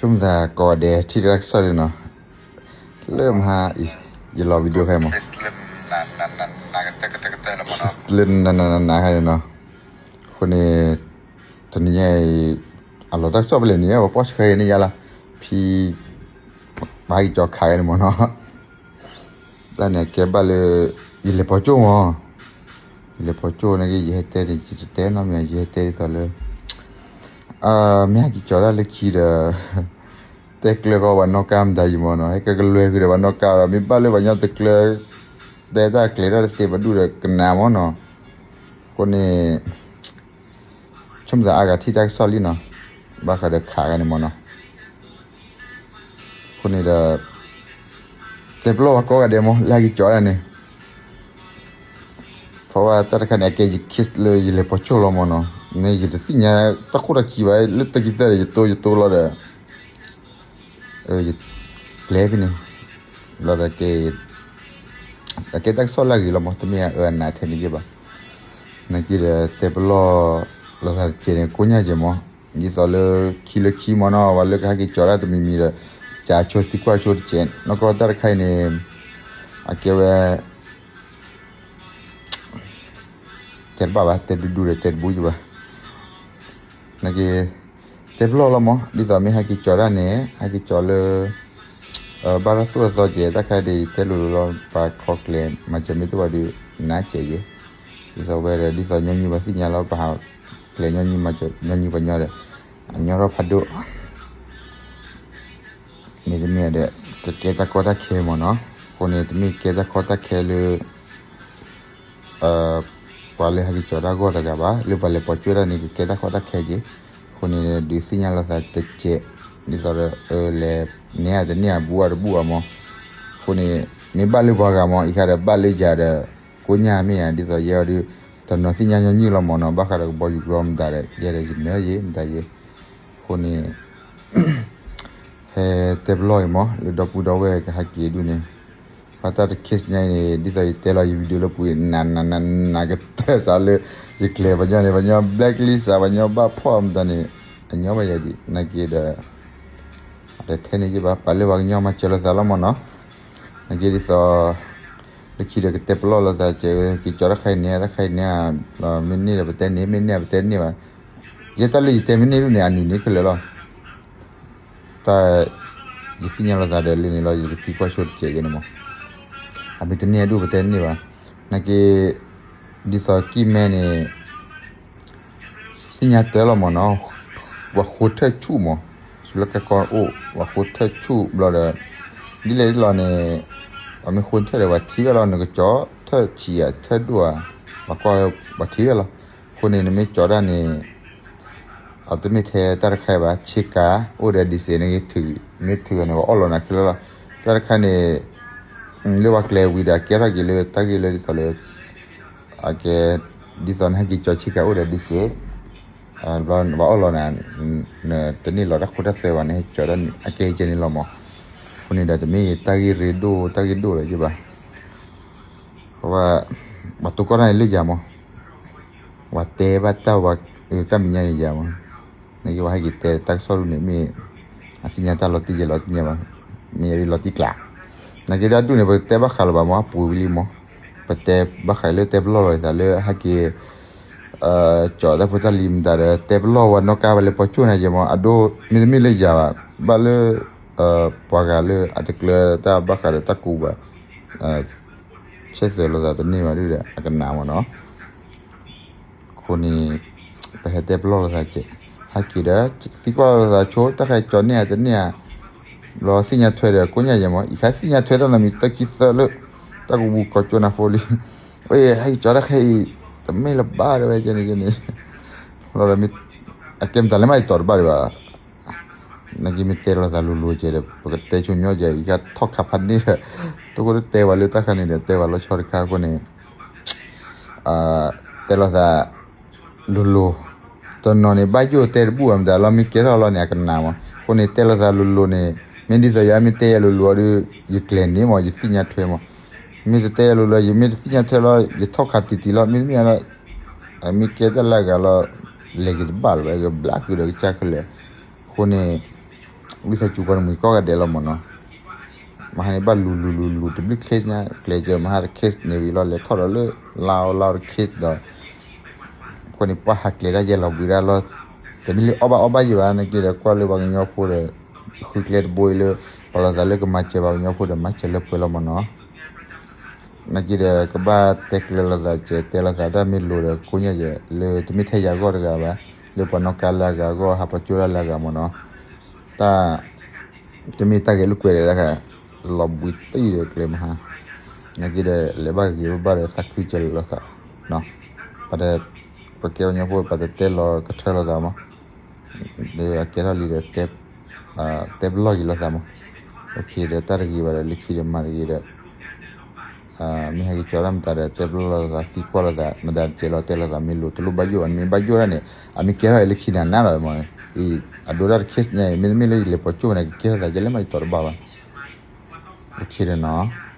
ဆိမိၣ်သးကိးဂၤဒဲးထံၣ်တၢ်ကစီၣ်ဒုနီၤ, လၢမဟါအံၤ ယလီၤ video ခဲမး လၢနနနနနခါန့ၣ်နီၤ, အဃိန့ၣ် တနံၤညါအံၤ အလီၤတၢ်ကစီၣ်ဖဲလဲၣ်န့ၣ် ပှၤပိာ်ဆှၢယၤန့ၣ်ယါလီၤ, ဖံ ပဟဲက့ၤကၠီခးဂၤန့ၣ်မးနီၤ တၢ်န့ၣ်အကဲဘၣ်လၢ ယလဲၤပိာ်ကၠိၣ်မး, ယလဲၤပိာ်ကၠိၣ်န့ၣ်က့ ယဟဲတဲန့ၣ် ယတတဲနီတမံၤ ယဟဲတဲဒ်သိးလၢ မ့ၢ်ဟဲက့ၤကၠီတၢ်လၢခံဒီး တဲကျၢၤဃီပှၤနီၣ်ကါမတၤယံၤမးနီၤ, ဟဲကဲကလွဲဃုာ်ဒီးပှၤနီၣ်ကါဒီး မ့ၢ်ဘၣ်လၢပှၤကညီတကျၢၤ တဲတၢ်ကျဲၤတၢ်တသ့ပဒူၣ်ဒီးကနၣ်မးနီၤ, အဃိန့ၣ် ဆိမိၣ်သးအါဂၤထံၣ်တၢ်ကစီၣ်လံနီၤ, ဘၣ်ဃးဒီးခးဂၤန့ၣ်မးနီၤ, အဃိန့ၣ်ဒီး တဲပလီၢ်ဝဲကိးဂၤဒဲးမး လၢဟဲက့ၤကၠီတၢ်န့ၣ်, ဖဲဝဲတၢ်တခါန့ၣ် အကဲယ case လၢယလဲၤပိာ်ကၠိၣ်လီၤမးနီၤ, မ့ၢ်ယတသ့ၣ်ညါတၢ်ခိၣ်တၢ်ခံဘၣ် လၢတၢ်ခံသၢဒီး ယတိယတိလီၤဒီး ယကျဲဖဲန့ၣ် လီၤဒီး အကဲတၢ်ကစီၣ်လၢအဂ့ၤလီၤမး တမ့ၢ်အအၢအနးထဲန့ၣ်ယဲၢ်ဘၣ်, နာ်က့ဒီး တဲပလီၢ်လိာ်သးတကဲးန့ၣ် ကိညၢ်ကဲးမး, ဒ်သိးလၢခံလၢခံမးနီၤ ပှၤလၢကဟဲက့ၤကၠီတၢ်တမံၤမံၤဒီး ကၠးဆိသံကွၢ်ဆိတကဲး နီၢ်ကီၢ်တၢ်တခါအံၤန့ၣ် အကဲဝဲ တဲတဘၣ်ဘၣ် တဲဒူဒူဒီးတဲတဘူယဘၣ်, နာ်က့ တဲပလီၢ်လီၤမး ဒ်သိးမ့ၢ်ဟဲက့ၤကၠီတၢ်န့ၣ် ဟဲက့ၤကၠီလၢ ဘၣ်တၢ်သိၣ်တၢ်သီကဲး တၢ်ခါဒ်အံၤ တဲလိၤလိၤလီၤ ပှၤခီကျဲ မၤစၢၤမ့ၢ်တအိၣ်ဘၣ်ဒီး နါစဲးယဲ, ဒ်သိးဝဲဒီး ဒ်သိးညီနုၢ်ပှၤသ့ၣ်ညါလီၤ ပှၤဟးကျဲညီနုၢ်မၤစၢၤညီနုၢ်ပှၤညီဒီး အညီထီၣ်ဖးဒိၣ် မ့တမ့ၢ်ဒီး ကကဲတၢ်ကီတၢ်ခဲမးနီၤ, အဃိန့ၣ် တမ့ၢ်ကဲတၢ်ကီတၢ်ခဲလၢ ပှၤလၢဟဲက့ၤကၠီတၢ်ဂီၢ်တဂၤဘၣ်, လၢပှၤလဲၤပိာ်ကၠိၣ်တၢ်န့ၣ် ကကဲတၢ်ကီတၢ်ခဲက့ၤ, အဃိန့ၣ် ဒုးသ့ၣ်ညါလိာ်သးတကဲး, ဒ်သိးဒီး လဲၤန့ၢ်ဧါတန့ၢ်ဧါ ဘူးဧါတဘူးဧါမး, အဃိန့ၣ် မ့ၢ်ဘၣ်လၢပှၤဂၤမး အံၤခါဒီးဘၣ်လၢယၤဒီး ကိညၢ်မ့ၢ်ဧါ ဒ်သိးယဲအီၤဒုး တနီၤသ့ၣ်ညါညီနုၢ်လီၤမးနီၤ, ဘၣ်ဃးဒီးကဘီယူၤကြီမတၤဒီး ယဲဒီးယနၢၤယဲမတၤယဲ, အဃိန့ၣ် ဟဲတဲပလီၢ်အံၤမး လၢဒီပုၢ်ဒီဝဲၢ်ကဟဲက့ၤဒူၣ်န့ၣ်, ဘၣ်တၢ်တ case ညါအံၤန့ၣ် ဒ်သိးယတဲလီၤယ video လၢပူၤ နးနးနးနးကတၢၢ်စးလၢ ယကျဲၤပှၤညီန့ၣ် ပှၤညီ blacklist စး ပှၤညီဘၣ်ဖီၣ်မတၤန့ၣ် အညီဘၣ်ယၤဒံး နာ်က့ဒီး အတထဲန့ၣ်ယဘၣ် ပာ်လၢပှၤကညီမၤစၢၤလိာ်သးလီၤမးနီၤ, နာ်က့ဒ်သိး လၢခံဒီးကတဲပလီၢ်လိာ်သးကဲး က့ၤကၠီတၢ်ခါအံၤန့ၣ် တၢ်ခါအံၤန့ၣ် မ့ၢ်န့ၢ်ဒီးပတဲန့ၢ် မ့ၢ်န့ၢ်ပတဲန့ၢ်ဘၣ်, ယဲတၢ်လၢယတဲမ့ၢ်န့ၢ်ဒူၣ်န့ၣ် အနုာ်န့ၢ်ခဲလၢာ်လီၤ တၢ် ယသ့ၣ်ညါလိာ်သးဒီးလၢန့ၣ်လီၤ ယကသံကွၢ်ဆိတကဲးယဲန့ၣ်မး, အမ့ၢ်တန့ၢ်အဒူၣ်ပတဲန့ၢ်ဘၣ်, နာ်က့ ဒ်သိးကံၢ်မဲန့ၣ် သ့ၣ်ညါတၢ်လီၤမးနီၤ, ပှၤဃိထၢၣ်ဆူၣ်မး, ဆူလၢကဲကီအိၣ် ပှၤဃိထၢၣ်ဆူၣ်ဘျီဒီး ဒ်လဲၣ်ဒ်လီၤန့ၣ် ပှၤမ့ၢ်ဃိထၢၣ်ဒီး ပှၤထံၣ်ဝဲလီၤ နကကၠီထၢၣ်ဆံးဧါ ထၢၣ်ဒိၣ်ဧါ, ပှၤကွၢ်ဝဲ ပှၤထံၣ်ဝဲလီၤ, အဃိန့ၣ် နမ့ၢ်ကၠီတၢ်န့ၣ် အတမ့ၢ်ထဲတၢ်တခါအံၤဘၣ် ဆ့ကၤ အိၣ်ဒီး diesel န့ၣ်ဂ့ၤထုး မ့ၢ်ထုးန့ၣ် ပှၤအီၣ်လီၤနၤခဲလၢာ်လီၤ, တၢ်တခါန့ၣ် လၢပှၤကျဲၤဝံၤဒီး အကဲထီၣ်က့ၤလၢတၢ်ဂ့ၢ်လၢဒ်သိးလၢ အကဲ ဒ်သိးနဟဲက့ၤကၠီဆ့ကၤအိၣ်ဒီး diesel ဘျီနဘၣ်အီၣ်လီၤနၤ နတန့ၢ်လီၤတၢ်ခိတၢ်သွဲဘၣ် နဟဲကၠီတၢ်အကဲကဲန့ၣ်လီၤမး, အဃိန့ၣ်ဒီးတမ့ၢ်တၢ်ဂ့ၢ်ရ့ဒိၣ် တၢ်ဂ့ၢ်ဒိၣ်လၢၤယဘၣ်, ပှၤ ပှၤတိၢ်ကီၢ်တၢ်န့ၣ်လၢယၤမး ပှၤတဲဘၣ်တၢ်ဝဲ တၢ်မဲာ်ညါန့ၣ်ယၤမး, နက့ပှၤဟဲက့ၤတဲတၢ်ကစီၣ်ဒ်န့ၣ် မ့ၢ်အသ့ၣ်ညါတၢ်လီၤတံၢ်ယဲလီၤတံၢ်ညါဘၣ်, မ့ၢ်လီၤတံၢ်ကျါ, နက့တၢ်ဒူၣ်န့ၣ် ပတဲဘၣ်ဃးလၢၤဘၣ်မး အပူၤဝံၤလံမး, ပတဲဘၣ်ဃးလၢတဲပလီၢ်လီၤသးလၢဟဲက့ၤ ကၠီတၢ်ဖိတၢ်လံၤမတၤဒီး တဲပလီၢ်ဝဲနီၣ်ကါဝဲလၢပှၤကၠိၣ်နၤယဲမး အဒိမ့တမ့ၢ်လၢယၤဘၣ် ဘၣ်လၢ ပှၤဂၤလၢအတကျၢၤတၢ်ဘၣ်ဃးဒီးတၢ်ကူးဘၣ် ဆဲးသွဲးလိာ်သးတန့ၢ်ဘၣ်ဒ်ဒီး အကနၣ်မးနီၤ အဃိန့ၣ် ပဟဲတဲပလီၢ်လိာ်သးကဲး ဟဲက့ၤဒီး သံကွၢ်လိာ်သးဆိ တၢ်ခါကၠီန့ၢ်ဧါတန့ၢ်ဧါ ဘျီသ့ၣ်ညါထွဲဒီး ကိညၢ်ယဲမး အံၤခါသ့ၣ်ညါထွဲတၢ်နီတမံၤ တၢ်ခံသၢလၢ တၢ်ကဝူၤကီၢ်ကၠိနၤဖိလံ အဟဲက့ၤကၠီတၢ်ခဲအံၤ တမ့ၢ်လၢၤဘၣ်တဲဝဲကဲန့ၣ်ကဲန့ၣ် လီၤဒီး အကဲမတၤလဲၣ်မး ယတီၤတဘၣ်ဒံးဘၣ် နာ်က့မ့ၢ်တဲလိာ်သးလိၤလိၤကဲဒီး ပကတဲဆိညီကဲ အံၤခါထီၣ်ခးဖးန့ၣ်ဒီး တအိၣ်တတဲဝဲလၢတၢ်ခါန့ၣ်ဒီး တဲဝဲလီၤဆီတခါအဃိန့ၣ် တဲလိာ်သး လိၤလိၤ တနီၤန့ၣ် ဘၣ်ယိၣ်တဲတဘူၣ်အမတၤလီၤ မ့ၢ်ကဲထီၣ်လီၤန့ၣ် အကနၣ်မး အဃိန့ၣ် တဲလိာ်သးလိၤလိၤန့ၣ် မ့ၢ်ဒ်သိးယၤမ့ၢ်တဲယၤလိၤလိၤအီၤဒီး ယကျဲၤန့ၢ်မး ယသ့ၣ်ညါထွဲမး မ့ၢ်တတဲယၤလိၤလိၤ ယမ့ၢ်တသ့ၣ်ညါထွဲလီၤ ယထီၣ်ခးတံၢ်တံၢ်လီၤ မ့တမ့ၢ်လီၤ မ့ၢ်ကဲတၢ်လၢအဂၤလီၤ လဲၤက့ၤတဘၣ်လၢၤဘၣ် ကဘျါဃုာ်ဒီးကစၢ်ခဲလၢာ် အဃိန့ၣ် ဝံသးစူၤပှၤတမှံၤကိးဂၤဒဲးလီၤမ့ၢ်နီၤ. မဟါန့ၣ်ဘၣ်လူၤလူၤလူၤလူၤတဘျုး case ညါ ကျဲးစၢးမဟါတ case န့ၣ်ဝံၤလီၤ လဲၤထီၣ်ဒီးလၢ လါအီၤလါအီၤတ case ဒီး အဃိန့ၣ် ပှၤဟးကျဲၤတၢ်ယဲၢ်လီၤဘှံးဒၣ်လီၤ. တမ့ၢ်လၢအီၣ်ဘၣ်အီဘၣ်ယံၤဘၣ် နာ်က့ဒီး ကွၢ်လၢပှၤကညီဖိဒီး ဃုကျဲတဘိအံၤလၢ ပှၤလီၤသးလၢကမၤစၢၤပှၤကညီဖိဒီး မၤစၢၤလၢပှဲၤလီၤမ့ၢ်နီၤ. နာ်က့ဒီး ကဘၣ်တဲကျဲၤလိာ်သး ကတဲလိာ်သးတၢ်မ့ၢ်လိၤဒီး ကိးညါယဲၢ် လၢတမ့ၢ်ထဲယၤဂီၢ်တဂၤဘၣ်, လၢပှၤနီၣ်ကါလၢအဂၤအဂီၢ် ဟးပှၤကၠိဒၣ်လၢအဂၤမ့ၢ်နီၤ. တၢ် တမ့ၢ်တၢ်ဂဲၤလိာ်ကွဲဒီးတခါ လီၤဘှံးတံၢ်ဒီးကျဲမဟါ, နာ်က့ဒီး လဲၤဘၣ်ဂ့ၤဘၣ်ဒီးသးခုကဲၤလိာ်သး, ပတ ပကဲပှၤကညီဖိ ပတတဲလီၤကထၢလိာ်သးမး, ဒီးအကဲထီၣ်လံဒီး တဲပလီၢ်က့ၤလိာ်သးမး, အဒီးတၢ်တဂ့ၤဘၣ်ဒီး လၢခံဒီးမၤတဂ့ၤဒီး မ့ၢ်ဟဲက့ၤကၠီတၢ်မတၤဒီး တဲပလီၢ်လိာ်သး သံကွၢ်လိာ်သး မတၤတကဲလီၤ တဲလိာ်သး မ့ၢ်လိၤတလိၣ်ဘၣ်ယိၣ် အမ့ၢ်ဘၣ်ယိၣ်ဒၣ်န့ၣ် အမ့ၢ်ကဲထီၣ်အံၤလၢခံန့ၣ် နးလီၤမး, အဒိဒၣ်တ case ညါအံၤ မ့တမ့ၢ်လၢယလဲၤပိာ်ကၠိၣ်န့ၣ် ကကဲထီၣ်သးယဲၢ်လၢမးယတီၤတဘၣ်ဘၣ်, အဒီးနီၤ